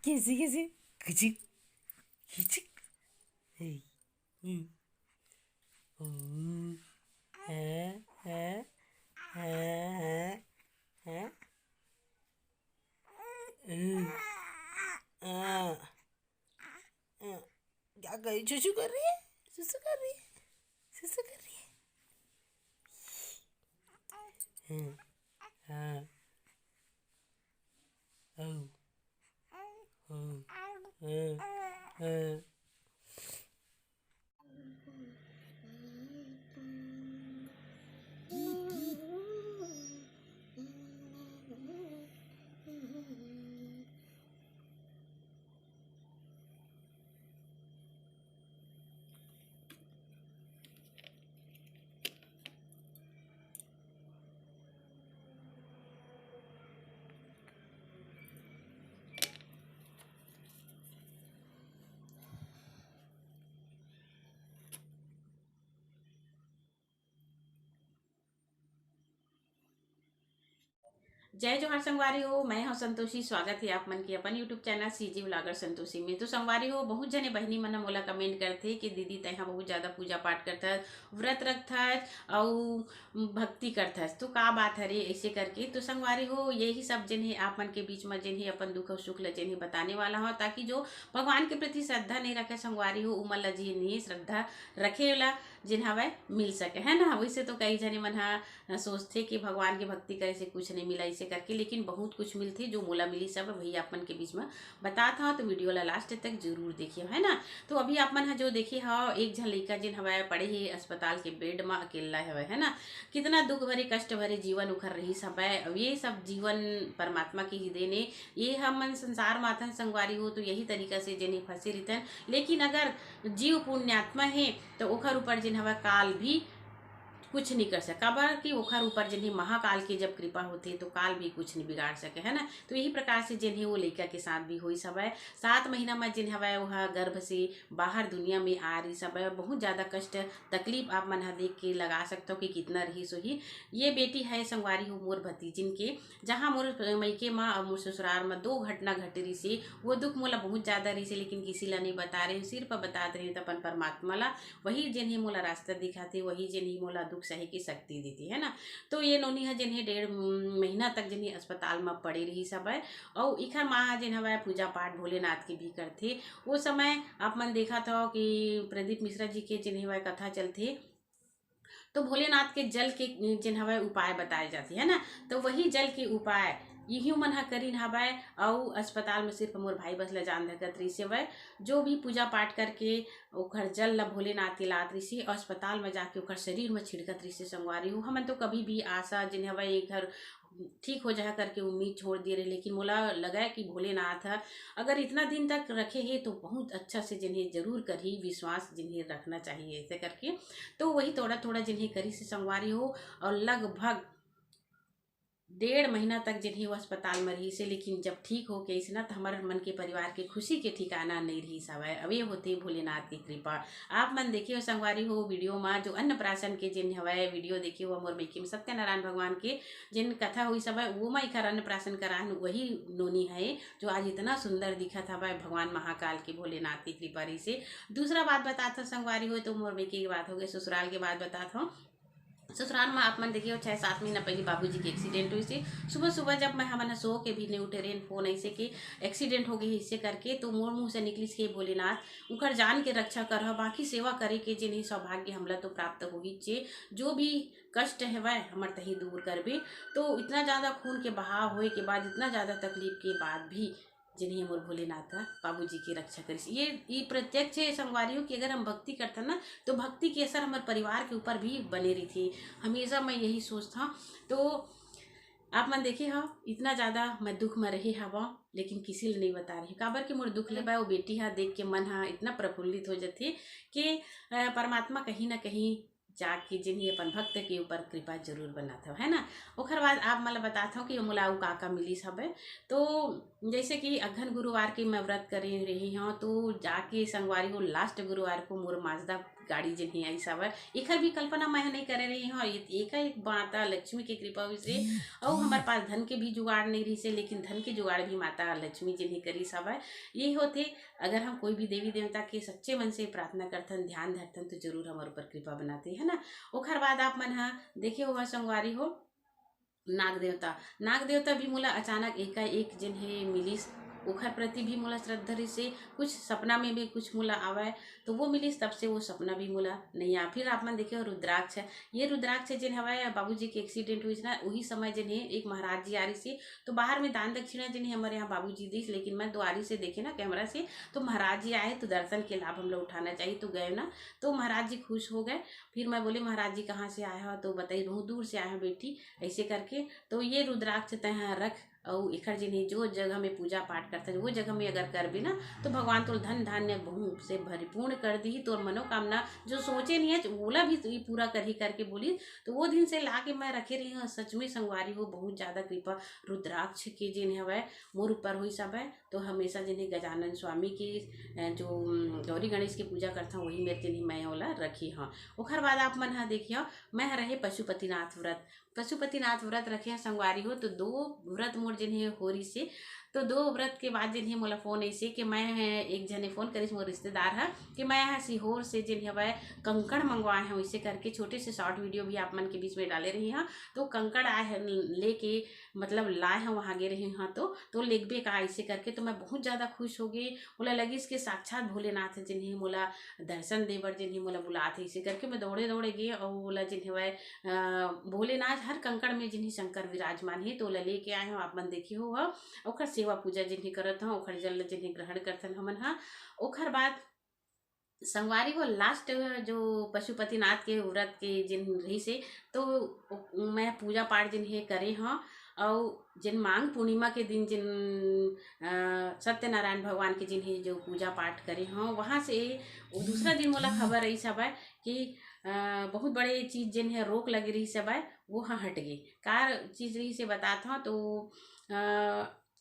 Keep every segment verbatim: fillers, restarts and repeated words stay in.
कैसे, कैसे? खिचिक, खिचिक। हे, हम्म। ओ, हैं, हैं, हैं, हैं, हैं। ओ, आ, आ। क्या कर रही? सुसु कर रही है? सुसु कर रही है? सुसु कर रही है? हम्म, हाँ। ओ, ओ, ओ, ओ। जय जोहार संगवारी हो, मैं हूं संतोषी। स्वागत है आप मन के अपन YouTube channel CG vlogger Santoshi में। तो संगवारी हो, बहुत जने बहिनी मन मोला कमेंट करथे कि दीदी, तैं हा बहुत ज्यादा पूजा पाठ करथस, व्रत रखथस अउ भक्ति करथस, तो का बात हरे ऐसे करके। तो संगवारी हो, यही सब जेन हे आप मन के बीच में जेन हे अपन दुख अउ सुख ल जेन हे बताने वाला हूँ, ताकि जो भगवान के प्रति श्रद्धा नहीं रखे संगवारी हो, उमन ल जेन हे श्रद्धा रखे ला जेन हवय मिल सके, है ना। वैसे तो कई जने मन हा सोचथे कि भगवान के भक्ति करे से कुछ नहीं मिला, ऐसे करके, लेकिन बहुत कुछ मिलथे। जो मोला मिली सब वही आप मन के बीच में बतात हव, तो वीडियो ला लास्ट तक जरूर देखियो, है ना। तो अभी आप मन हा जो देखे हव, एक झन लइका जेन हवय पड़े हे अस्पताल के बेड में, अकेला हवय, है ना। कितना दुख भरे, कष्ट भरे जीवन उखर रहिस हवय। अब ये सब जीवन परमात्मा के ही देन ए। ये हमन संसार माथन संगवारी हो, तो यही तरीका से जेन हे फंसे रहिथन। लेकिन अगर जीव पुण्यात्मा हे, तो ओखर ऊपर जेन हवय काल भी कुछ नहीं कर सके, काबर कि ओखर ऊपर जेन हे महाकाल के जब कृपा होथे, तो काल भी कुछ नहीं बिगाड़ सके, है ना। तो यही प्रकार से जेन हे वो लइका के साथ भी होइस हवय। सात महीना में जेन हवय, वो ह गर्भ से बाहर दुनिया में आ रहिस हवय। बहुत ज्यादा कष्ट तकलीफ आप मन ह देख के लगा सकथव कि कितना रहिस होही। ये बेटी है संगवारी हो मोर भतीजिन के, जहाँ मोर मइके म अउ मोर ससुराल म दो घटना घटे रहिसे। वो दुख मोला बहुत ज्यादा रहिसे, लेकिन किसी ला नहीं बता रहे हूँ, सिर्फ बतात रहे हूँ तो अपन परमात्मा ला। वही जेन ही मोला रास्ता दिखाथे, वही जेन ही मोला दुख सहे के शक्ति देथे, है ना। तो ये नोनी ह जेन ही डेढ़ महीना तक जेन ही अस्पताल म पड़े रहिस हवय, अउ इखर माँ ह जेन हवय पूजा पाठ भोलेनाथ के भी करथे। वो समय आप मन देखत हव कि प्रदीप मिश्रा जी के जेन हवय कथा चलथे, तो भोलेनाथ के जल के जेन हवय उपाय बताए जाथे, है ना। तो वही जल के उपाय यही मन ह करिन हवय, अउ अस्पताल में सिर्फ मोर भाई बस ल जान धकत रहिस हवय। जो भी पूजा पाठ करके ओखर जल ल भोलेनाथ के लात रहिस हे, अस्पताल में जाके ओखर शरीर में छिड़कत रहिस हे संगवारी हो। हमन तो कभी भी आशा जेन हवय एखर ठीक हो जाहा करके उम्मीद छोड़ दिए रहे, लेकिन मोला लगा कि भोलेनाथ ह अगर इतना दिन तक रखे हे तो बहुत अच्छा से जेन हे जरूर करही, विश्वास जेन हे रखना चाहिए ऐसे करके। तो वही थोड़ा थोड़ा जेन हे करिस हे संगवारी हो, और लगभग डेढ़ महीना तक जेन हे वो अस्पताल में रहिस हे, लेकिन जब ठीक हो के आइस ना, तो हमर मन के परिवार के खुशी के ठिकाना नहीं रहिस हवय। अब ये होथे भोलेनाथ की कृपा। आप मन देखे हो संगवारी हो वीडियो में, जो अन्नप्राशन के जेन हवय वीडियो देखे हो मोर मइके में सत्यनारायण भगवान के जेन कथा होइस हवय, वो मैं एखर अन्नप्राशन करान, वही नोनी है जो आज इतना सुंदर दिखत हवय। भगवान महाकाल के भोलेनाथ की कृपा रहिस हे। दूसरा बात बतात हव संगवारी हो, तो मोर मइके के बात हो गए, ससुराल के बात बतात हव। ससुराल में आप मन देखिए, छः सात महीना पहले बाबूजी के एक्सीडेंट होइस हे। सुबह सुबह जब मैं, हमन ह सो के भी नहीं उठे रहेन, फोन ऐसे कि एक्सीडेंट हो गए ऐसे करके, तो मोर मुंह से निकलिस के भोलेनाथ उखर जान के रक्षा करह, बाकी सेवा करे के जेन ही सौभाग्य हमला तो प्राप्त होही चे, जो भी कष्ट हेवय हमर तही दूर करबे। तो इतना ज़्यादा खून के बहाव होए के बाद, इतना ज़्यादा तकलीफ के बाद भी जेन ही मोर भोलेनाथ ह बाबूजी की रक्षा करिस। ये, ये प्रत्यक्ष है संगवारी हो कि अगर हम भक्ति करथन ना, तो भक्ति के असर हमर परिवार के ऊपर भी बने रहिथे। हमेशा मैं यही सोचता हूँ। तो आप मन देखे हो, इतना ज़्यादा मैं दुख में रहे हवा, लेकिन किसी ल नहीं बता रही, काबर कि मोर दुख ले बा, वो बेटी हा देख के मन हा इतना प्रफुल्लित हो जाथे कि, अ, परमात्मा कहीं ना कहीं जाके जेन ही अपन भक्त के ऊपर कृपा जरूर बनात हव, है ना। ओखर बाद आप मन ल बतात हव कि मोला अउ का का मिलिस हवे। तो जैसे कि अघन गुरुवार के मैं व्रत करे रही हूँ, तो जाके संगवारी हो, लास्ट गुरुवार को मोर माजदा गाड़ी जेन हे आइस हवय, एखर भी कल्पना मैं ह नइ करे रही हूँ। ये एकाएक माता लक्ष्मी के कृपा होइस हे, अउ हमर पास धन के भी जुगाड़ नइ रहिस हे, लेकिन धन के जुगाड़ भी माता लक्ष्मी जेन हे करिस हवय। ये होथे, अगर हम कोई भी देवी देवता के सच्चे मन से प्रार्थना करथन, ध्यान धरथन, तो जरूर हमर ऊपर कृपा बनाथे, है ना। ओखर बाद आप मन ह देखे होगा संगवारी हो, नाग देवता, नाग देवता भी मोला अचानक एकाएक जेन हे मिलिस, ओखर प्रति भी मोला श्रद्धा रहिस हे। कुछ सपना में भी कुछ मोला आवय, तो वो मिलिस, तब से वो सपना भी मोला नइ आ। फिर आप मन देखे हो रुद्राक्ष, ये रुद्राक्ष जेन हवय, बाबूजी के एक्सीडेंट होइस ना, उही समय जेन हे एक महाराज जी आ रहिस हे, तो बाहर में दान दक्षिणा जेन हे हमर यहाँ बाबूजी दिस, लेकिन मैं दुआरी से देखे ना कैमरा से, तो महाराज जी आए तो दर्शन के लाभ हम लोग उठाना चाहिए, तो गए ना, तो महाराज जी खुश हो गए। फिर मैं बोले, "महाराज जी कहाँ से आए हो?" तो बताइस, "बहुत दूर से आए हो बेटी," ऐसे करके। तो ये रुद्राक्ष तैं ह रख, अउ एखर जेन हे जो जगह में पूजा पाठ करथस, वो जगह में अगर करबे ना, तो भगवान तोर धन धान्य बहुत से भरिपूर्ण कर दिही। तोर मनोकामना जो सोचे नहीं है, ओला भी ई पूरा करही करके बोलिस। तो वो दिन से ला के मैं रखे रही हूँ। सच में संगवारी हो, बहुत ज्यादा कृपा रुद्राक्ष के जेन हवय मोर ऊपर होइस हवय। तो हमेशा जेन हे गजानन स्वामी के, अ, जो, उम, गौरी गणेश के पूजा करथन, वही मेर जेन हे मैं ओला रखे हूँ। ओखर बाद आप मन ह देखियो, मैं ह रहे पशुपतिनाथ व्रत। पशुपतिनाथ व्रत रखे हंव संगवारी हो, तो दो व्रत मोर जेन हे हो रहिस हे। तो दो व्रत के बाद जेन हे मोला फोन अइसे कि मैं ह, एक झने फोन करिस मोर रिश्तेदार ह कि मैं ह सीहोर से जेन हवय कंकड़ मंगवाए हंव, इसे करके छोटे से शॉर्ट वीडियो भी आप मन के बीच में डाले रही हंव। तो कंकड़ आए ह लेके, मतलब लाए हंव, वहाँ गे रही हंव तो, तो लेगबे का, इसे करके। तो मैं बहुत ज्यादा खुश हो गई। ओला लगिस कि साक्षात भोलेनाथ जेन हे मोला दर्शन दे बर जेन हे मोला बुलात हे, इसे करके मैं दौड़े दौड़े गे अउ ओला जेन हवय, अ, भोलेनाथ हर कंकड़ में जेन हे शंकर विराजमान हे, तो ओला लेके आए हंव, आप मन देखे हो ह। ओखर सेवा पूजा जेन हे करत हंव, ओखर जल जेन हे ग्रहण करथन हमन ह। ओखर बाद संगवारी हो, लास्ट जो पशुपतिनाथ के व्रत के जेन रहिस हे, तो ओ-, मैं पूजा पाठ जेन हे करे हंव, अउ जेन माघ पूर्णिमा के दिन जेन, अ, सत्यनारायण भगवान के जेन हे जो पूजा पाठ करे हंव, वहाँ से वो दूसरा दिन मोला खबर अइस हवय कि, अ, बहुत बड़े चीज जेन हे रोक लगे रहिस हवय, वो ह हट गे। का चीज रहिस हे बतात हंव, तो, अ,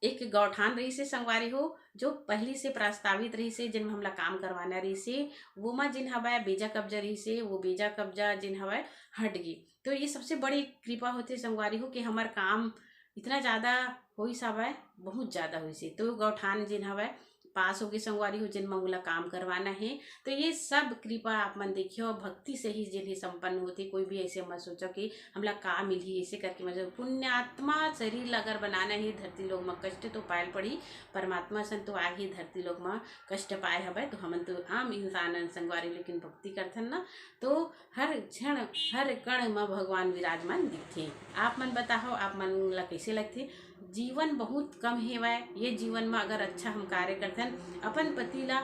एक गौठान रहिस हे संगवारी हो, जो पहिली से प्रस्तावित रहिस हे, जेन म हमला काम करवाना रहिस हे, वो म जेन हवय बेजा कब्जा रहिस हे, वो बेजा कब्जा जेन हवय हट गे। तो ये सबसे बड़ी कृपा होथे संगवारी हो कि हमर काम इतना ज्यादा होइस हवय, बहुत ज्यादा होइस हे। तो गौठान जेन हवय पास होगे संगवारी हो, जेन म मोला काम करवाना हे। तो ये सब कृपा आप मन देखियो, भक्ति से ही जेन हे संपन्न होथे। कोई भी ऐसे मत सोचो कि हमला का मिलही, ऐसे करके मैं जो पुण्यात्मा शरीर ला अगर बनाना हे धरती लोक म कष्ट तो पायल पड़ी, परमात्मा सन तो आगे धरती लोक म कष्ट पाए हवय, तो हमन तो आम इंसान हन संगवारी, लेकिन भक्ति करथन ना, तो हर क्षण हर कण म भगवान विराजमान दिखथे। आप मन बताहो, आप मन ला कैसे लगथे? जीवन बहुत कम हेवय, ये जीवन म अगर अच्छा हम कार्य करथन, अपन पति ला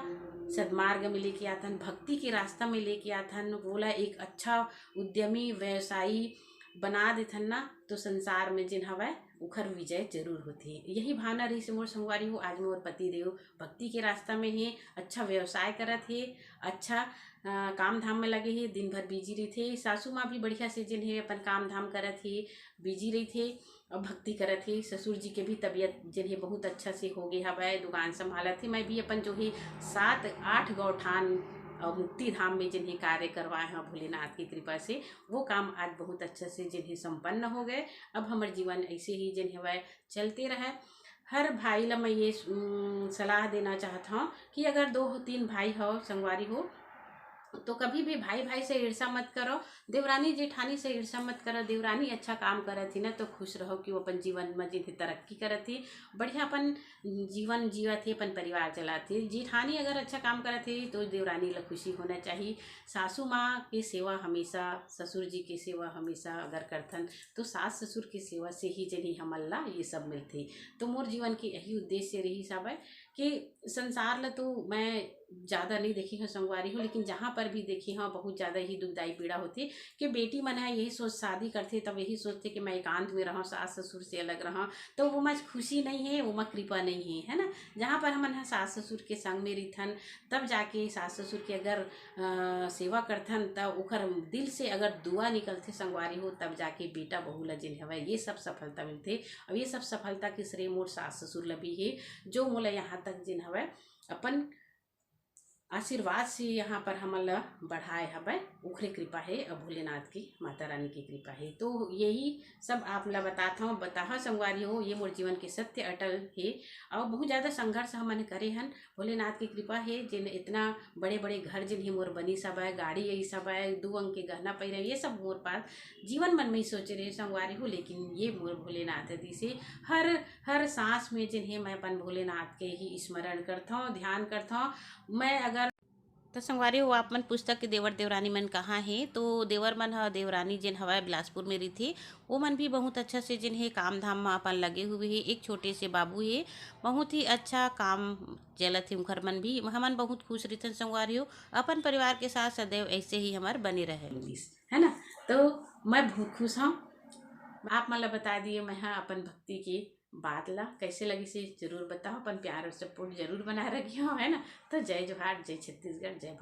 सदमार्ग में लेके आथन, भक्ति के रास्ता में लेके आथन, वोला एक अच्छा उद्यमी व्यवसायी बना देथन ना, तो संसार में जेन हवय उखर विजय जरूर होथे। यही भावना रहिस मोर संगवारी हो। आज मोर पति देव भक्ति के रास्ता में हे, अच्छा व्यवसाय करत हे, अच्छा, अ, काम धाम में लगे हे, दिन भर बिजी रहिथे। सासू माँ भी बढ़िया से जेन हे अपन काम धाम करत हे, बिजी रहिथे अउ भक्ति करत हे। ससुर जी के भी तबीयत जेन हे बहुत अच्छा से हो गे हवय, दुकान संभालत हे। मैं भी अपन जो हे सात आठ गौठान अउ मुक्ति धाम में जेन हे कार्य करवाए हंव भोलेनाथ की कृपा से, वो काम आज बहुत अच्छा से जेन हे संपन्न हो गए। अब हमर जीवन ऐसे ही जेन हवय चलते रहय। हर भाई ला मैं ये, उम, सलाह देना चाहत हंव कि अगर दो तीन भाई हो, संगवारी हो, तो कभी भी भाई भाई से ईर्ष्या मत करो, देवरानी जेठानी से ईर्ष्या मत करो। देवरानी अच्छा काम करत ही ना, तो खुश रहो कि वो अपन जीवन में जेन हे तरक्की करत ही, बढ़िया अपन जीवन जीवत ही, अपन परिवार चलात ही। जेठानी अगर अच्छा काम करत ही, तो देवरानी ला खुशी होना चाहिए। सासू माँ के सेवा हमेशा, ससुर जी के सेवा हमेशा अगर करथन, तो सास ससुर के सेवा से ही जेन हे हमन ला ये सब मिलथे। तो मोर जीवन के यही उद्देश्य रहिस हवय कि संसार ला तो मैं ज्यादा नहीं देखी हंव संगवारी हो, लेकिन जहाँ पर भी देखी हंव, बहुत ज्यादा ही दुखदाई पीड़ा होथे कि बेटी मन ह यही सोच, शादी करथे तब यही सोचथे कि मैं एकांत में रहूं, सास ससुर से अलग रहूं, तो वो म खुशी नहीं है, वो म कृपा नहीं है, है ना। जहाँ पर हमन ह सास ससुर के संग में रहिथन, तब जाके सास ससुर के अगर, अ, सेवा करथन, त ओखर दिल से अगर दुआ निकलथे संगवारी हो, तब जाके बेटा बहू ला जेन हवय ये सब सफलता मिलथे। अउ ये सब सफलता के श्रेय मोर सास ससुर ला भी हे, जो मोला यहाँ तक जेन हवय अपन आशीर्वाद से यहाँ पर हमन ला बढ़ाए हवय, ओखरे कृपा हे अउ भोलेनाथ की, माता रानी की कृपा हे। तो यही सब आप ला बतात हव, बताहा संगवारी हो, ये मोर जीवन के सत्य अटल हे। अउ बहुत ज़्यादा संघर्ष हमन करे हन, भोलेनाथ की कृपा हे, जेन इतना बड़े-बड़े घर जिन हे मोर बनिस हवय, गाड़ी आइस हवय, दू अंग के गहना पहिरे, ये सब मोर पास जीवन मन में ही सोचे रहे संगवारी हो, लेकिन ये मोर भोलेनाथ दिस हे। हर, हर सांस में जिन हे मैं अपन भोलेनाथ के ही स्मरण करथौं, ध्यान करथौं। मैं अगर तो संगवारी हो, आप मन पूछता कि देवर देवरानी मन कहाँ हे, तो देवर मन ह देवरानी जेन हवय बिलासपुर में रहिथे, वो मन भी बहुत अच्छा से जिन हे काम धाम म अपन लगे हुए हे। एक छोटे से बाबू हे, बहुत ही अच्छा काम चलत हे उनकर मन भी। हमन बहुत खुश रहिथन संगवारी हो, अपन परिवार के साथ सदैव ऐसे ही हमर बने रहे, है ना। तो मैं बहुत खुश हूँ। आप मन ला बता दिए मैं हा अपन भक्ति के बात ला, कैसे लगिस हे जरूर बताओ, अपन प्यार और सपोर्ट जरूर बनाए रखियो, है ना। तो जय जोहार, जय छत्तीसगढ़, जय भारत।